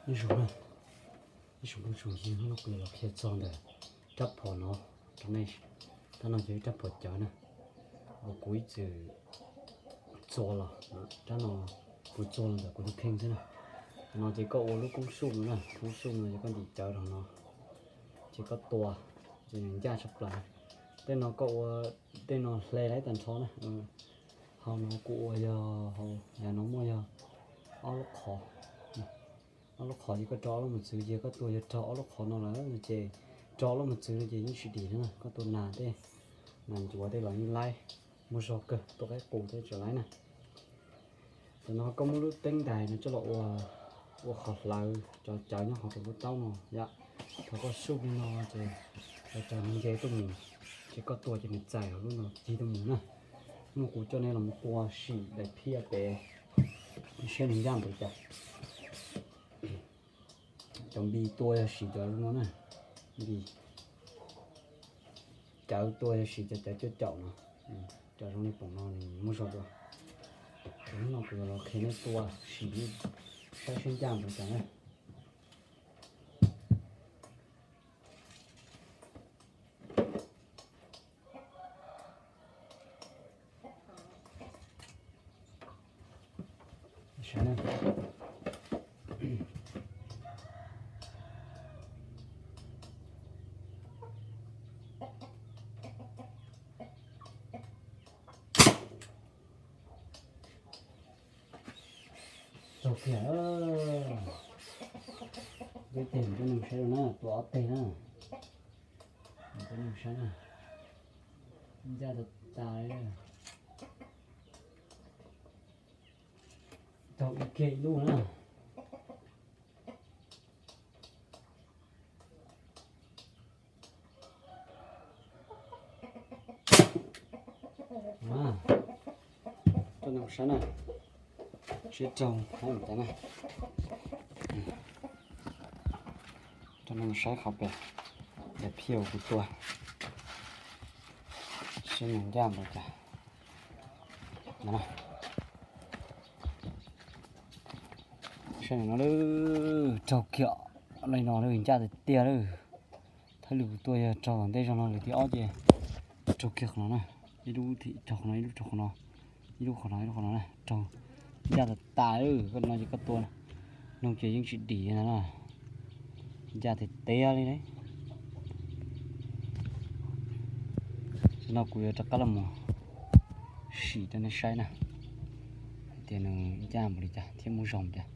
Nyob zoo na, ib tsoom phooj tsoom ywg, hnub no kuv yuav los qhia txog ntawm rab phom no rau nej. Rab no yog ib rab phom cawv na, uas kuv ib txwm txua los, rab no kuv txua los ntawm kuv tus kheej xwb na. No ces koj ua lub koob suj no na, koob suj no ces koj ntim cawv rau no, ces koj tua, ces nws ncaj tshaj plaws. Tej no koj ua, tej no hle lawm tag nrho na. Hauv no kuv ua yog, hauv yav no muaj yog ob lub qhov, ob lub qhov ces koj rau ob lub mos txwv, ces koj tua yog raug ob lub qhov no lawm no ces, raug ob lub mos txwv no ces yeej tsis dim na. Koj tua nas tej, nas ncuav tej los yeej laib, muaj zog kawg, tua qaib qus tej tseem laib na. Tam no koj muab lub teeb ntais no coj los ua, ua qhov hlawv cov cawv nyob hauv rau lub taub no yom. Thaum koj suj li no ces cov cawv nws nce tuaj mus, ces koj tua ces nws txais hauv lub no cig tuaj mus na. Hnub no kuv coj nej los mus tua sim daim phiaj pem, saib nws ncaj npaum li cas. Cov npis tua yog siv cov zoo no na, npis, cawv tua yog siv cov cawv cuaj caum no, cov zoo li pom no nws muaj zog dua. Ces hnub no kuv yuav los qhia nej tua sim, saib seb ncaj npaum li cas na. Saib na. Raug kiag. Peb teg mus coj nej saib na, tua ob teg na. Coj nej saib na. Ncaj tas tas li. Raug ib kiag ib lub na. Coj nej saib na, seb raug qhov ntawd na. Coj nej saib qhov pem, daim phiaj uas kuv tua, seb nws ncaj npaum cas. Saib no, raug kiag li no, ncaj tiag tiag lawm. Thawj lwm kuv tua yog raug tom ntej zog no, lwm thib ob ces raug kiag qhov no na, ib lub raug qhov no, ib lub raug qhov no, ib lub qhov no, ib lub qhov no na, raug ncaj tas tas. Koj no ces koj tua noog ces yeej tsis dim no na, ncaj tiag tiag li. Zaum no kuv yuav rov qab los mus sim rau nej saib na, hais tias nws ncaj npaum li cas thiab muaj zog cas.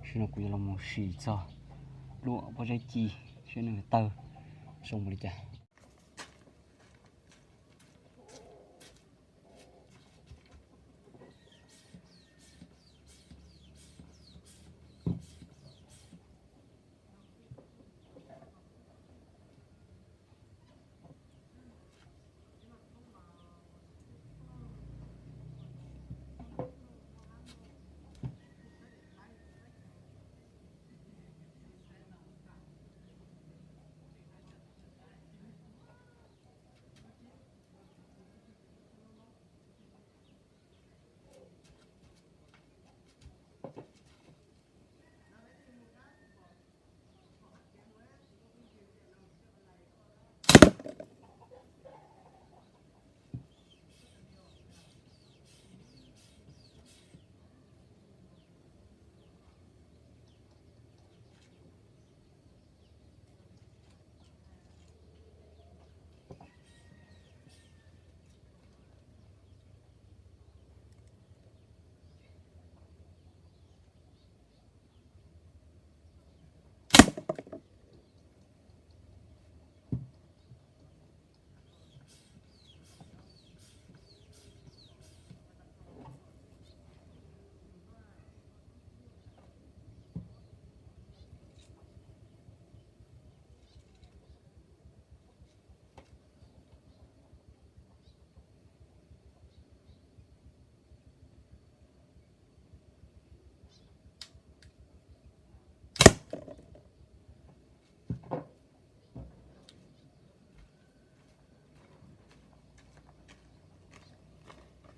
Zaum no kuv yuav los mus sim txog luam pob zeb ci, seb nws tawg zoo npaum li cas.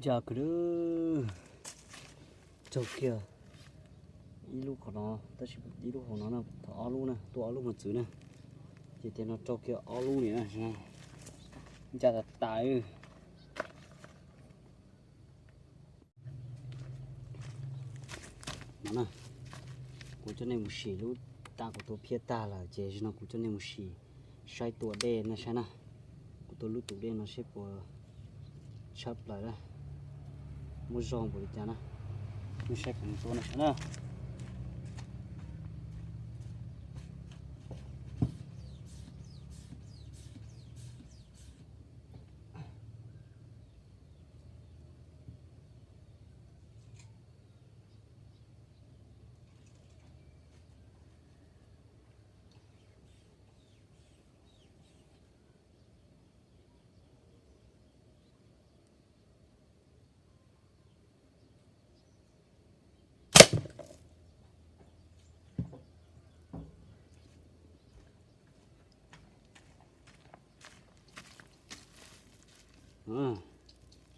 Ncaj kawg li, raug kiag Ib lub qhov no, tab sis ib lub hauv no na, thaum ob lub na, tua ob lub mos txwv na, ces tias no rau kiag ob lub li na, ncaj tas tas. No na, kuv coj nej mus sim lub, tas kuv tua phiaj tag lawm ces no kuv coj nej mus sim saib tua dej na saib na. Kuv tua lub tus dej no seb puas tshab plaws na, muaj zog npaum li cas na. Nej saib kuv mus tua no saib na.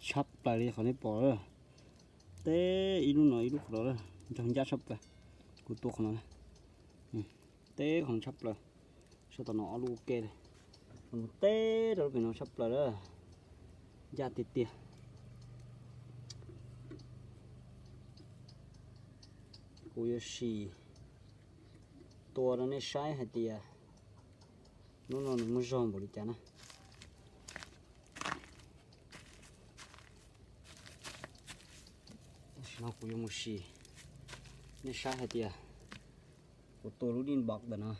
Tshab plaws li qhov nej pom, teb ib lub no ib lub qhov no, nrog ncaj tshab plaws. Kuv tua qhov no, teb qhov no tshab plaws. Sab tom no ob lub ua ke li, teb rau lub pem no tshab plaws lawm, ncaj tiag tiag. Kuv yuav sim tua rau nej saib hais tias hnub no nws muaj zog npaum li cas na. Tam sim no kuv yuav mus sim nej saib hais tias kuv tua lub dij npov ntawm no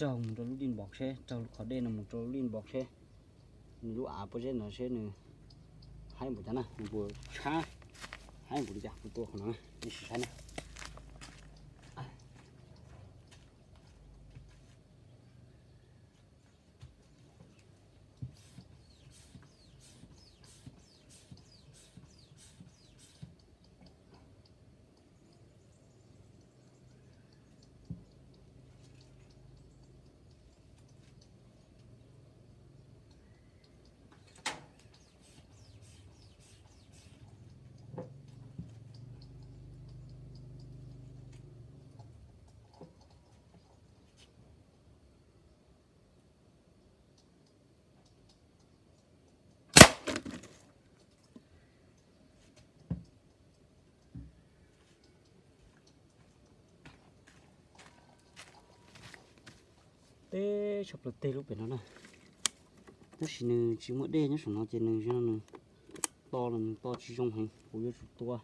raug mus rau lub dij npov seb, raug qhov dej no mus rau lub dij npov seb nws lub av pob zeb no seb nws haib npaum cas na, nws puas tshab haib npaum li cas. Kuv tua qhov no nej sim saib na. Teb tshaj plaws teg lub pem no na, tab sis nws tsis muaj dej nyob saum no ces nws zoo nws to los nws to tsis zoo heev, kuv yuav tsum tua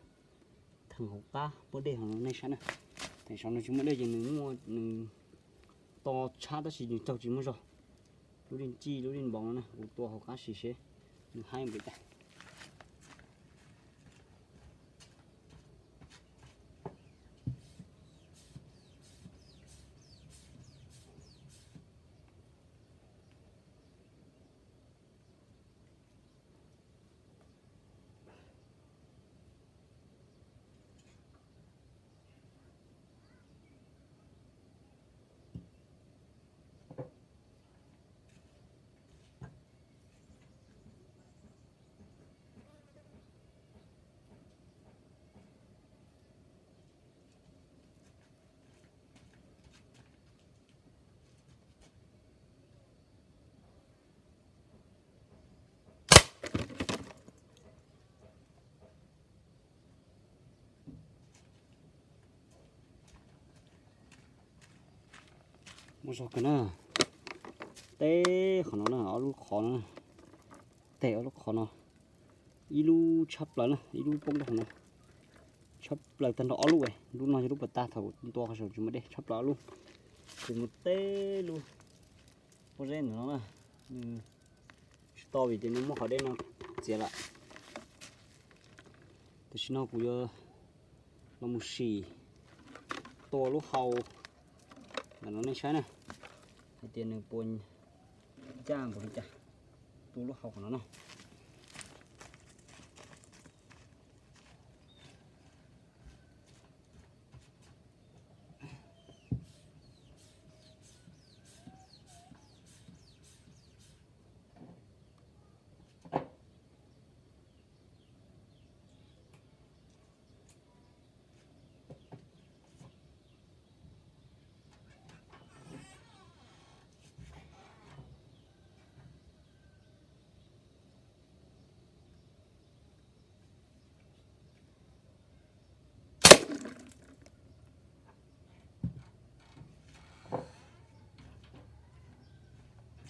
theem hauv qab pob dej hauv no nej saib na. Theem saum no tsis muaj dej ces nws muaj nws to tshab tab sis nws raug tsis muaj zog. Lub dej ntsij lub dej npov no na, kuv tua hauv qab sim seb nws haib npaum li cas. Muaj zog kawg na. Teb qhov no na, ob lub qhov no, teg ob lub qhov no, ib lub tshab plaws na, ib lub poob rau hauv no, tshab plaws tag nrho ob lub. Lub no yog lub puas tag thaum ntua qhov saum tsis muaj dej, tshab plaws ob lub. Kuv mus teb lub pob zeb ntawm no na, nws tsis to vim tias nws muab qhov dej no txiav lawm. Tam sim no kuv yuav los mus sim tua lub hau ntawm no nej saib na, hais tias nws puas ncaj npaum li cas. Tua lub hau qhov no na.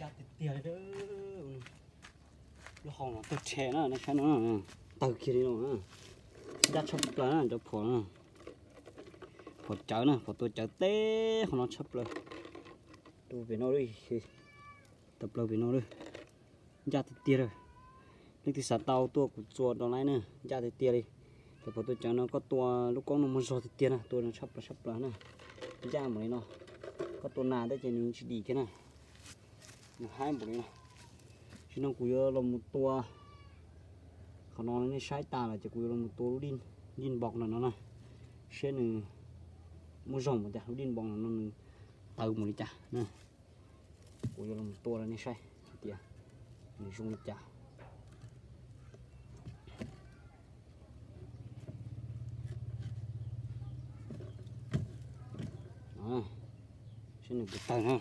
Tiag tiag li, lub hau no tawg rhe na, nej saib no, tawg kiag li no, ncaj tshaj plaws na cov phom, phom cawv na, phom tua cawv teb qhov no tshaj plaws. Rau pem no, tawm plaws pem no, ncaj tiag tiag li. Leej twg xav tau tuaj kuv txua rau lawm na, ncaj tiag tiag li. Cov phom tua cawv no koj tua lub koob no muaj zog tiag tiag na, tua no tshaj plaws tshaj plaws na. Ncaj npaum li no, koj tua nas tej ces nws tsis dim kiag na, nws haib npaum li no. Tam sim no kuv yuav los mus tua, qhov no nej saib tas lawm ces kuv yuav los mus tua lub dij npos ntawm no na, seb nws muaj zog npaum cas, lub dij npos ntawm no nws tawv npaum li cas na. Kuv yuav los mus tua rau nej saib hais tias nws zoo li cas. Seb nws puas tawg na.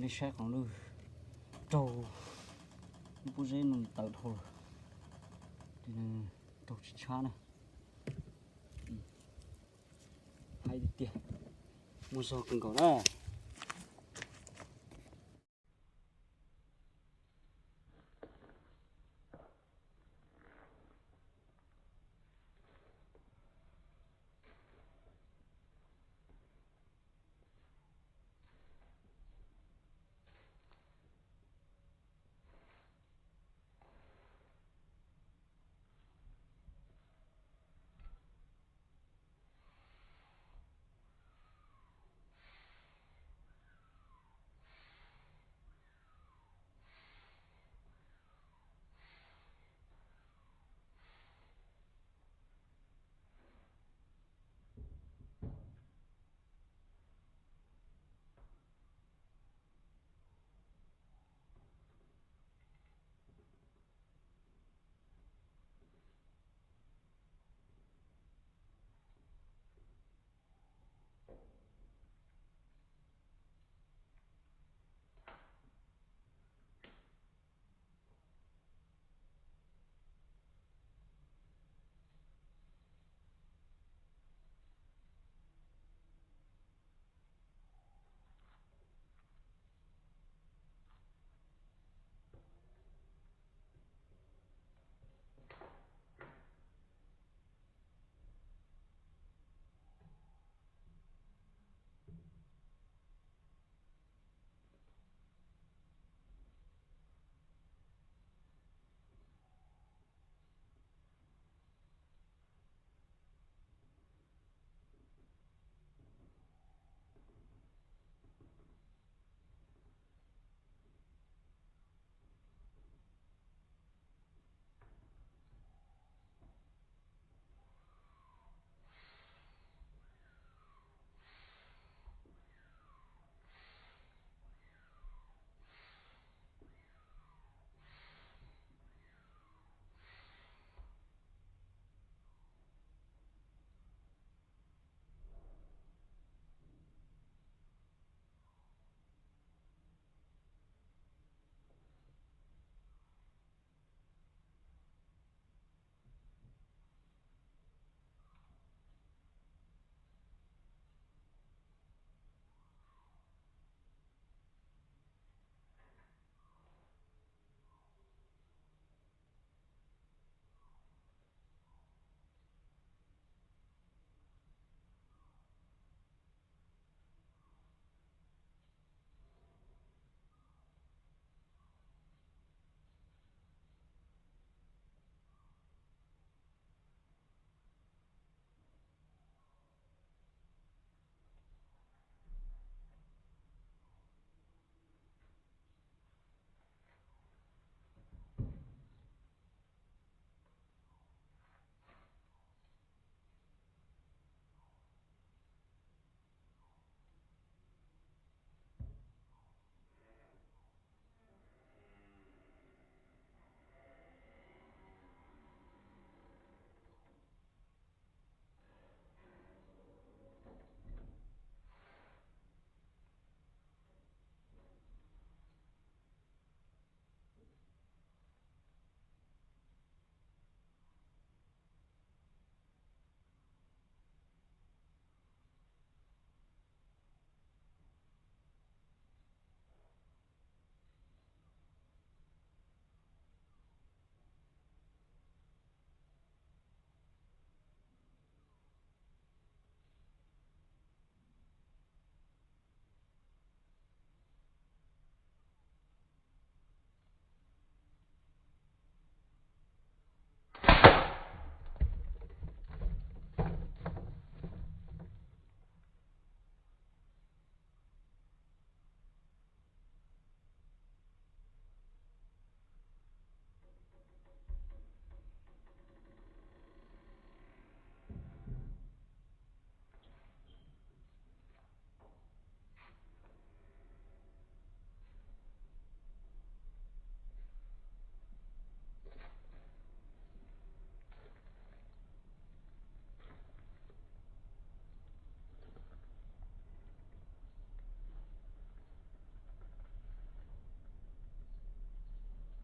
Nej saib qhov no, raug lub pob zeb no tawv dhau lawm, raug tsis tshab na. Haib tiag tiag, muaj zog kawg nkaus na.